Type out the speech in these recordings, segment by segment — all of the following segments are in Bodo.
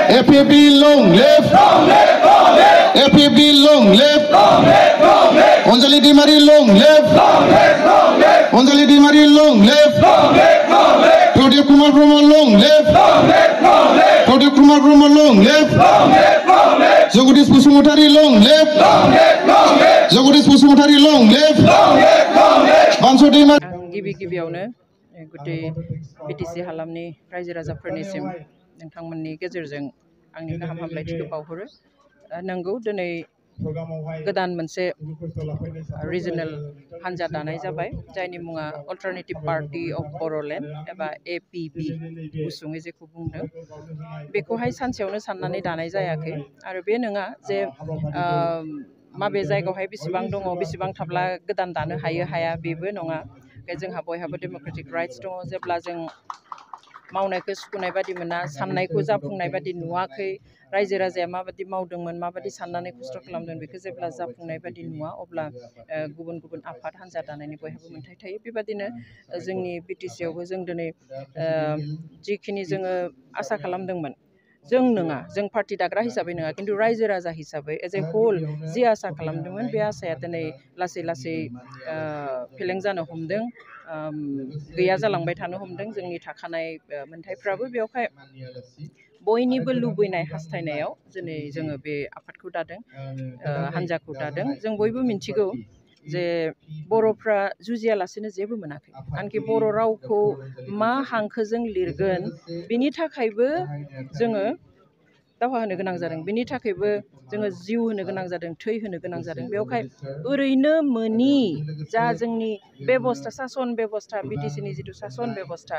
APB long live. APB long live. Onjali Dimari long live. Onjali Dimari long live. Pradip Kumar Brahma long live. Pradip Kumar Brahma long live. Jagadish Pusumutari long live. Jagadish Pusumutari long live. Banso Dimari. गिबियावनो गुटे बिटिसि हालामनि रायजो राजाफोरनिसिम नोंथांमोननि गेजेरजों आंनि गाहाम हामलायथिखौ बावहरो नंगौ दिनै गोदान मोनसे रिजनल हान्जा दानाय जाबाय जायनि मुङा अल्टारनेटिभ पार्टी अफ बर'लेण्ड एबा एपिबि गुसुङै जेखौ बुंदों बेखौहाय सानसेयावनो साननानै दानाय जायाखै आरो बे नङा जे माबे जायगायावहाय बेसेबां दङ बेसेबां थाब्ला गोदान दानो हायो हाया बेबो नङा जोंहा बयहाबो डेम'क्रेटिक राइट्स दङ जेब्ला जों मावनायखौ सुखुनाय बादि मोना साननायखौ जाफुंनाय बादि नुवाखै रायजो राजाया माबादि मावदोंमोन माबादि साननानै खस्थ' खालामदों बेखौ जेब्ला जाफुंनाय बादि नुवा अब्ला गुबुन गुबुन आफाद हान्जा दानायनि बयहाबो मोन्थाय थायो बेबादिनो जोंनि बिटिसियावबो जों दिनै जिखिनि जोङो आसा खालामदोंमोन जों नङा जों पार्टी दाग्रा हिसाबै नङा खिन्थु रायजो राजा हिसाबै एज ए होल जि आसा खालामदोंमोन बे आसाया दिनै लासै लासै फेलें जानो हमदों गैया जालांबाय थानो हमदों जोंनि थाखानाय मोन्थायफ्राबो बेवहाय बयनिबो लुबैनाय हास्थायनायाव दिनै जोङो बे आफादखौ दादों हान्जाखौ दादों जों बयबो मिन्थिगौ जे बर'फ्रा जुजियालासेनो जेबो मोनाखै आनखि बर' रावखौ मा हांखोजों लिरगोन बिनि थाखायबो जोङो दावहा होनो गोनां जादों बिनि थाखायबो जोङो जिउ होनो गोनां जादों थै होनो गोनां जादों बेवहाय ओरैनो मोनि जा जोंनि बेबस्था सासन बेबस्था बिटिसिनि जिथु सासन बेबस्था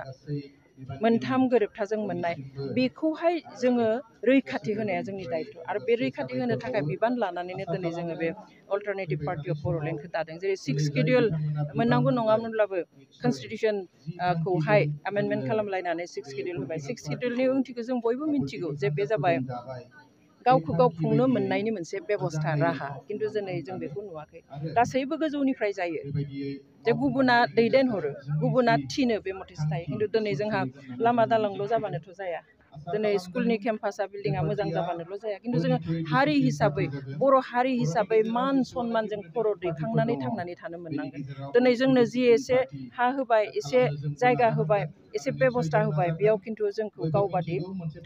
मोनथाम गोरोबथाजों मोननाय बेखौहाय जोङो रैखाथि होनाया जोंनि दायथ' आरो बे रैखाथि होनो थाखाय बिबान लानानैनो दिनै जोङो बे अल्टारनेटिभ पार्टी अफ बर'लेण्डखौ दादों जेरै 6 सिडिउल मोननांगौ नङामोनब्लाबो कनस्टिटिउसनखौहाय एमेन्डमेन्ट खालामलायनानै 6 सिडिउल होबाय 6 सिडिउलनि ओंथिखौ जों बयबो मिन्थिगौ जे बे जाबाय गावखौ गाव खुंनो मोननायनि मोनसे बेबस्था राहा खिन्थु दिनै जों बेखौ नुवाखै गासैबो गोजौनिफ्राय जायो जे गुबुना दैदेनहरो गुबुना थिनो बे मथेसो थायो खिन्थु दिनै जोंहा लामा दालांल' जाबानोथ' जाया दिनै स्कुलनि केम्पासा बिल्डिङा मोजां जाबानोल' जाया खिन्थु जोङो हारि हिसाबै बर' हारि हिसाबै मान सनमानजों खर' दैखांनानै थांनानै थानो मोननांगोन दिनै जोंनो जि एसे हा होबाय एसे जायगा होबाय एसे बेबस्था होबाय बेयाव खिन्थु जोंखौ गावबादि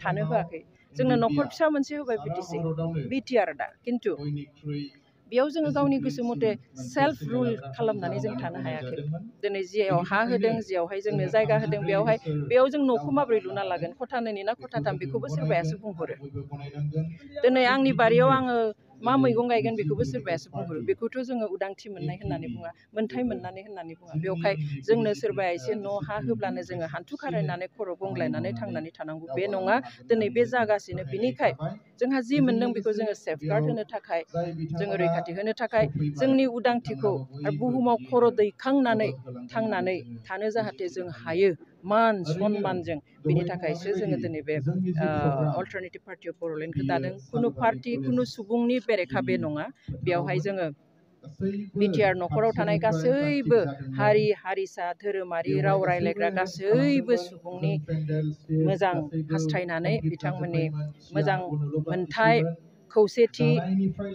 थानो होआखै जोंनो न'खर फिसा मोनसे होबाय बिटिआर दा खिन्थु बेयाव जोङो गावनि गोसो मथे सेल्फ रुल खालामनानै जों थानो हायाखै दिनै जियाव हा होदों जियावहाय जोंनो जायगा होदों बेयाव जों न'खौ माबोरै लुना लागोन खथानैनि ना खथाथाम बेखौबो सोरबायासो बुंहरो दिनै आंनि बारियाव आङो मा मैगं गायगोन बेखौबो सोरबायासो बुंहरो बेखौथ' जोङो उदांथि मोननाय होननानै बुङा मोन्थाय मोननानै होननानै बुङा बेवहाय जोंनो सोरबाया एसे न' हा होब्लानो जोङो हान्थु खारायनानै खर' गंग्लायनानै थांनानै थानांगौ बे नङा दिनै बे जागासिनो बिनिखाय जोंहा जि मोनदों बेखौ जोङो सेफगार्ड होनो थाखाय जोङो रैखाथि होनो थाखाय जोंनि उदांथिखौ आरो बुहुमाव खर' दैखांनानै थांनानै थानो जाहाथे जों हायो मान सनमानजों बिनि थाखायसो जोङो दिनै बे अल्टारनेटिभ पार्टी अफ बर'लेण्डखौ दादों खुनु पार्टी खुनु सुबुंनि बेरेखा बे नङा बेवहाय जोङो बिटिआर न'खराव थानाय गासैबो हारि हारिसा धोरोमारि राव रायज्लायग्रा गासैबो सुबुंनि मोजां हास्थायनानै बिथांमोननि मोजां मोनथाय खौसेथि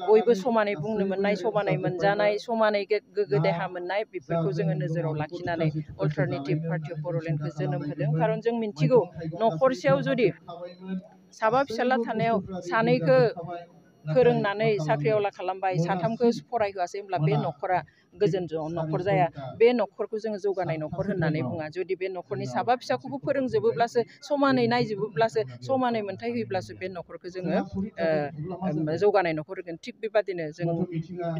बयबो समानै बुंनो मोननाय समानै मोनजानाय समानै गोग्गो देहा मोननाय बेफोरखौ जोङो नोजोराव लाखिनानै अल्टारनेटिभ पार्टी अफ बर'लेण्डखौ जोनोम होदों खारन जों मिन्थिगौ न'खरसेयाव जुदि साबा फिसाला थानायाव सानैखौ फोरोंनानै साख्रिआवला खालामबाय साथामखौ फरायहोआसै होमब्ला बे न'खरा गोजोन न'खर जाया बे न'खरखौ जोङो जौगानाय न'खर होननानै बुङा जुदि बे न'खरनि साबा फिसाखौबो फोरोंजोबोब्लासो समानै नायजोबोब्लासो समानै मोनथाय होयोब्लासो बे न'खरखौ जोङो जौगानाय न'खर होगोन थिग बेबादिनो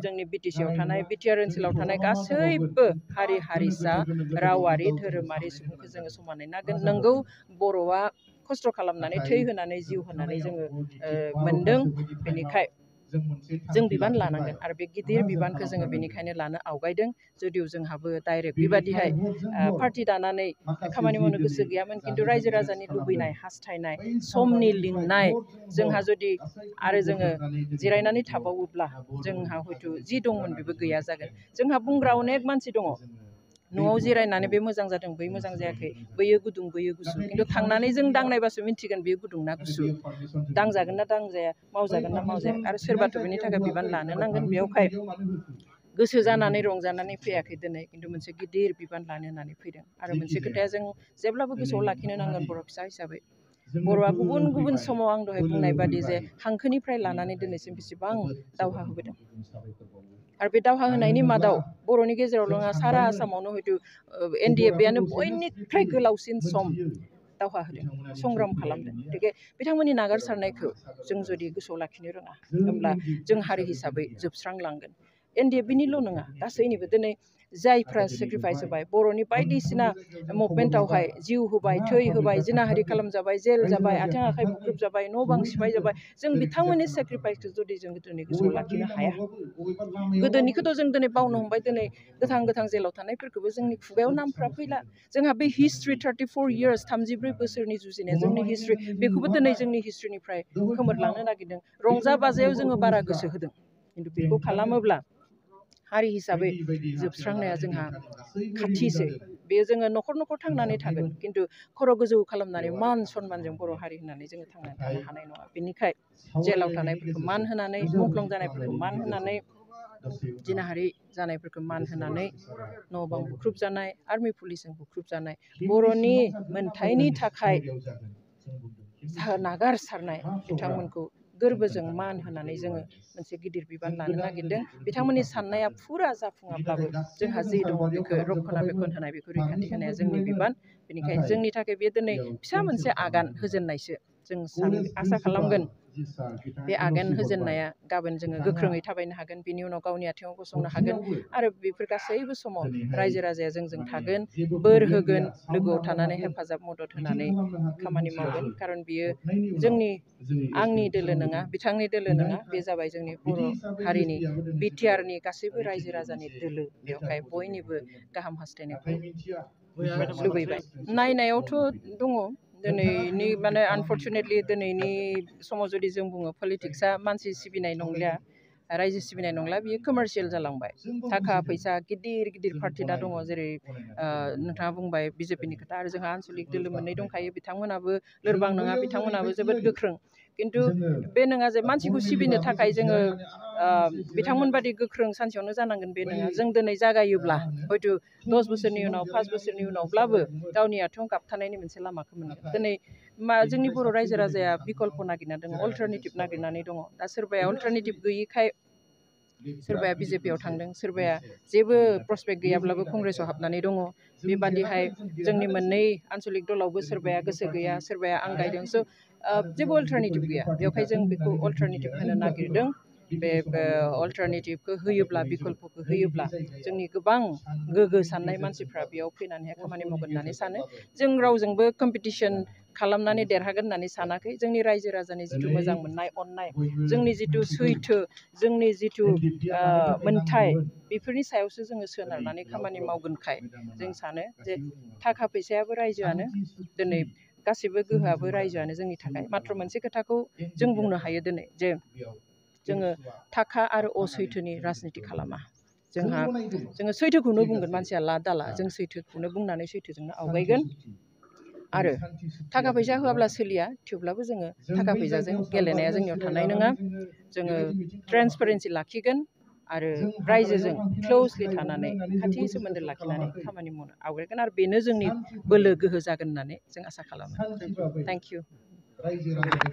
जोंनि बिटिसिआव थानाय बिटिआर ओनसोलाव थानाय गासैबो हारि हारिसा रावारि धोरोमारि सुबुंखौ जोङो समानै नागोन नंगौ बर'आ खस्थ' खालामनानै थै होनानै जिउ होनानै जोङो मोनदों बेनिखाय जों बिबान लानांगोन आरो बे गिदिर बिबानखौ जोङो बेनिखायनो लानो आवगायदों जुदिव जोंहाबो डाइरेक्ट बेबादिहाय पार्टी दानानै खामानि मावनो गोसो गैयामोन खिन्थु रायजो राजानि लुबैनाय हास्थायनाय समनि लिंनाय जोंहा जुदि आरो जोङो जिरायनानै थाबावोब्ला जोंहा हयथ' जि दंमोन बेबो गैया जागोन जोंहा बुंग्रा अनेक मानसि दङ न'आव जिरायनानै बे मोजां जादों बै मोजां जायाखै बैयो गुदुं बैयो गुसु खिन्थु थांनानै जों दांनायबासो मिन्थिगोन बेयो गुदुं ना गुसु दांजागोन ना दांजाया मावजागोन ना मावजाया आरो सोरबाथ' बेनि थाखाय बिबान लानो नांगोन बेयावहाय गोसो जानानै रंजानानै फैयाखै दिनै खिन्थु मोनसे गिदिर बिबान लानो होननानै फैदों आरो मोनसे खोथाया जों जेब्लाबो गोसोआव लाखिनो नांगोन बर' फिसा हिसाबै बर'आ गुबुन गुबुन समाव आं दहाय बुंनाय बादि जे हांखोनिफ्राय लानानै दिनैसिम बेसेबां दावहा होबोदों आरो बे दावहा होनायनि मादाव बर'नि गेजेरावल' नङा सारा आसामावनो हयथ' NDFBआनो बयनिख्रुइ गोलावसिन सम दावहा होदों संग्राम खालामदों गतिके बिथांमोननि नागारसारनायखौ जों जुदि गोसोआव लाखिनो रोङा होमब्ला जों हारि हिसाबै जोबस्रांलांगोन NDFBनिल' नङा गासैनिबो दिनै जायफ्रा सेक्रिफाइस होबाय बर'नि बायदिसिना मुभमेन्टआवहाय जिउ होबाय थै होबाय जिनाहारि खालामजाबाय जेल जाबाय आथिं आखाइ बुख्रुबजाबाय न' बां सिफाय जाबाय जों बिथांमोननि सेक्रिफाइसखौ जुदि जों दिनै गोसोआव लाखिनो हाया गोदोनिखौथ' जों दिनै बावनो हमबाय दिनै गोथां गोथां जेलाव थानायफोरखौबो जोंनि खुगायाव नामफ्रा फैला जोंहा बे हिस्ट्रि 34 years 34 बोसोरनि जुजिनाया जोंनि हिस्ट्रि बेखौबो दिनै जोंनि हिस्ट्रिनिफ्राय खोमोरलांनो नागिरदों रंजा बाजायाव जोङो बारा गोसो होदों खिन्थु बेखौ खालामोब्ला हारि हिसाबै जोबस्रांनाया जोंहा खाथिसै बेयो जोङो न'खर न'खर थांनानै थागोन खिन्थु खर' गोजौ खालामनानै मान सनमानजों बर' हारि होननानै जोङो थांनानै थानो हानाय नङा बेनिखायनो जेलाव थानायफोरखौ मान होनानै मुंख्लं जानायफोरखौ मान होनानै जिनाहारि जानायफोरखौ मान होनानै न' बां बुख्रुब जानाय आर्मि पुलिसजों बुख्रुब जानाय बर'नि मोनथायनि थाखाय नागारसारनाय बिथांमोनखौ गोरबोजों मान होनानै जोङो मोनसे गिदिर बिबान लानो नागिरदों बिथांमोननि साननाया फुरा जाफुङाब्लाबो जोंहा जि दङ बेखौ रक्षना बेखन होनाय बेखौ रैखाथि होनाया जोंनि बिबान बेनिखायनो जोंनि थाखाय बे दिनै फिसा मोनसे आगान होजेननायसो जों आसा खालामगोन बे आगान होजेननाया गाबोन जोङो गोख्रोङै थाबायनो हागोन बिनि उनाव गावनि आथिङाव गसंनो हागोन आरो बेफोर गासैबो समाव रायजो राजाया जोंजों थागोन बोर होगोन लोगोआव थानानै हेफाजाब मदद होनानै खामानि मावगोन खारन बियो आंनि दोलो नङा बिथांनि दोलो नङा बे जाबाय जोंनि बर' हारिनि BTRनि गासैबो रायजो राजानि दोलो बेवहाय बयनिबो गाहाम हास्थायनायखौ लुबैबाय नायनायावथ' दङ दिनैनि माने आनफर्चुनेटलि दिनैनि समाव जुदि जों बुङो पलिटिक्सआ मानसि सिबिनाय नंलिया रायजो सिबिनाय नंला बियो कमार्शियेल जालांबाय थाखा फैसा गिदिर गिदिर पार्टि दा दङ जेरै नोंथाङा बुंबाय BJPनि खोथा आरो जोंहा आन्सलिक दोलो मोननै दंखायो बिथांमोनाबो लोरबां नङा बिथांमोनाबो जोबोद गोख्रों खिन्थु बे नङा जे मानसिखौ सिबिनो थाखाय जोङो बिथांमोन बादि गोख्रों सानसेयावनो जानांगोन बे नङा जों दिनै जागायोब्ला हयथ' 10 बोसोरनि उनाव 5 बोसोरनि उनावब्लाबो गावनि आथिङाव गाबथानायनि मोनसे लामाखौ मोनगोन दिनै जोंनि बर' रायजो राजाया बिकल्प नागिरना दङ अल्टारनेटिभ नागिरनानै दङ दा सोरबाया अल्टारनेटिभ गैयिखाय सोरबाया BJPआव थांदों सोरबाया जेबो प्रसपेक्ट गैयाब्लाबो कंग्रेसआव हाबनानै दङ बेबादिहाय जोंनि मोननै आन्सलिक दलावबो सोरबाया गोसो गैया सोरबाया आंगायदों स' जेबो अल्टारनेटिभ गैया बेवहाय जों बेखौ अल्टारनेटिभ होनो नागिरदों बे अल्टारनेटिभखौ होयोब्ला बिकल्पखौ होयोब्ला जोंनि गोबां गोग्गो साननाय मानसिफ्रा बेयाव फैनानैहाय खामानि मावगोन होननानै सानो जों रावजोंबो कम्पिटिसन खालामनानै देरहागोन होननानै सानाखै जोंनि रायजो राजानि जिथु मोजां मोननाय अननाय जोंनि जिथु सैथो जोंनि जिथु मोनथाय बेफोरनि सायावसो जोङो सोनारनानै खामानि मावगोनखाय जों सानो जे थाखा फैसायाबो रायजोआनो दिनै गासिबो गोहोआबो रायजोआनो जोंनि थाखाय माथ्र मोनसे खोथाखौ जों बुंनो हायो दिनै जे जोङो थाखा आरो असैथोनि राजनिति खालामा जोङो सैथोखौनो बुंगोन मानसिया ला दाला जों सैथोखौनो बुंनानै सैथोजोंनो आवगायगोन आरो थाखा फैसा होआब्ला सोलिया थेवब्लाबो जोङो थाखा फैसाजों गेलेनाया जोंनियाव थानाय नङा जोङो ट्रेन्सपारेन्सि लाखिगोन आरो रायजोजों क्ल'जलि थानानै खाथि सोमोन्दो लाखिनानै खामानि मावनो आवगायगोन आरो बेनो जोंनि बोलो गोहो जागोन होननानै जों आसा खालामो थेंक इउ